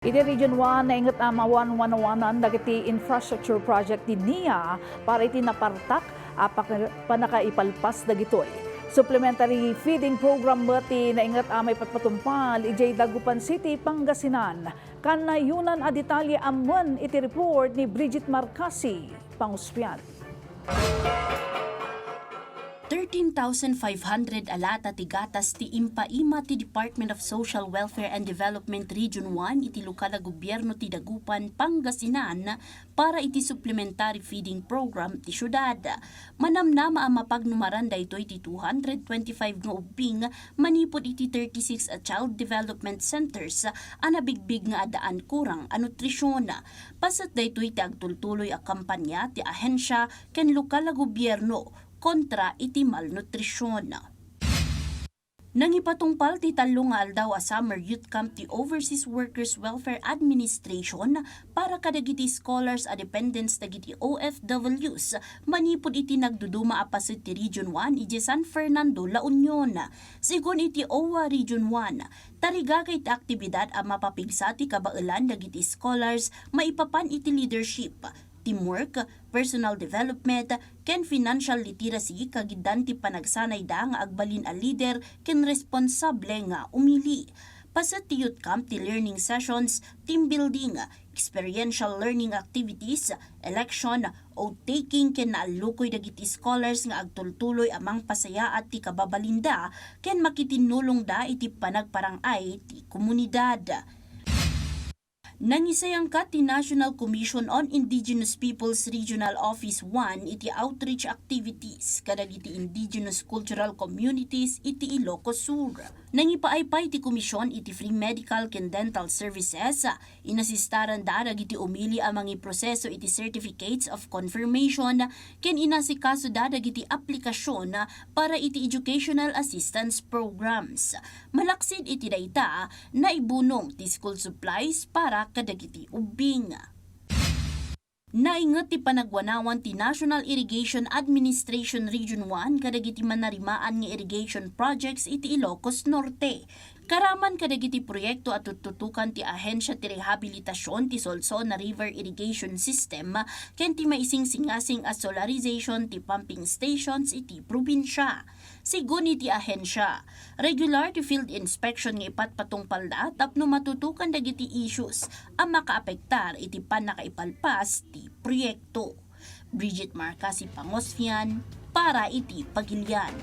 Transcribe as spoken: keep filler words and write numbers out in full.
Iti Region one, nainget a mawanwanawanan dagiti infrastructure project ti nia para iti napartak a paka-, pannakaipalpas dagitoy. Supplementary feeding program met ti nainget a maipatpatungpal idiay Dagupan City, Pangasinan. Kanayonan a detalye amuen iti report ni Bridget Marcasi. Panguspian. Thirteen thousand five hundred a lata ti gatas ti impaima ti Department of Social Welfare and Development Region one iti lokal a gobierno ti Dagupan, Pangasinan para iti supplementary feeding program ti siudad. Manamnama a mapagnumaran daytoy ti two hundred twenty-five nga ubbing manipud iti thirty-six a child development centers a nabigbig nga addaan kurang a nutrisyon. Paset daytoy ti agtultuloy a kampanya ti ahensya ken lokal a gobierno kontra iti malnutrisyon. Nangipatungpal ti tallo nga aldaw a summer youth camp ti Overseas Workers Welfare Administration para kadagiti scholars a dependents dagiti O F Ws manipud iti nagduduma a paset ti Region one idiay San Fernando, La Union. Segun iti O W A Region one, tarigagay ti aktibidad a mapapigsa ti kabaelan dagiti scholars maipapan iti leadership, teamwork, personal development, ken financial literacy, kagiddan ti panagsanayda nga agbalin a lider ken responsable nga umili. Paset ti youth camp ti learning sessions, team building, experiential learning activities, election, oath-taking ken naallukoy dagiti scholars nga agtultuloy a mangpasayaat ti kababalinda ken makitinnulongda iti panagparang-ay ti komunidad. Nangisayangkat ti National Commission on Indigenous Peoples Regional Office one iti outreach activities kadagiti indigenous cultural communities iti Ilocos Sur. Nangipaaypay ti komisyon iti free medical ken dental services, inasistaranda dagiti umili a mangiproseso iti certificates of confirmation ken inasikasoda dagiti aplikasyon para iti educational assistance programs. Malaksid iti dayta, naibunong ti school supplies para kadagiti ubbing. Nainget ti panagwanawan ti National Irrigation Administration Region one kadagiti manarimaan nga irrigation projects iti Ilocos Norte. Karaman kadagiti proyekto a tuttutukan ti ahensya ti rehabilitasyon ti Solsona River Irrigation System ken ti maisingsingasing a solarization ti pumping stations iti probinsya. Segun iti ahensya, regular ti field inspection nga ipatpatungpalda tapno matutukan dagiti issues a makaapektar iti pannakaipalpas ti proyekto. Bridget Marcasi Pangosfian para iti Pagilian.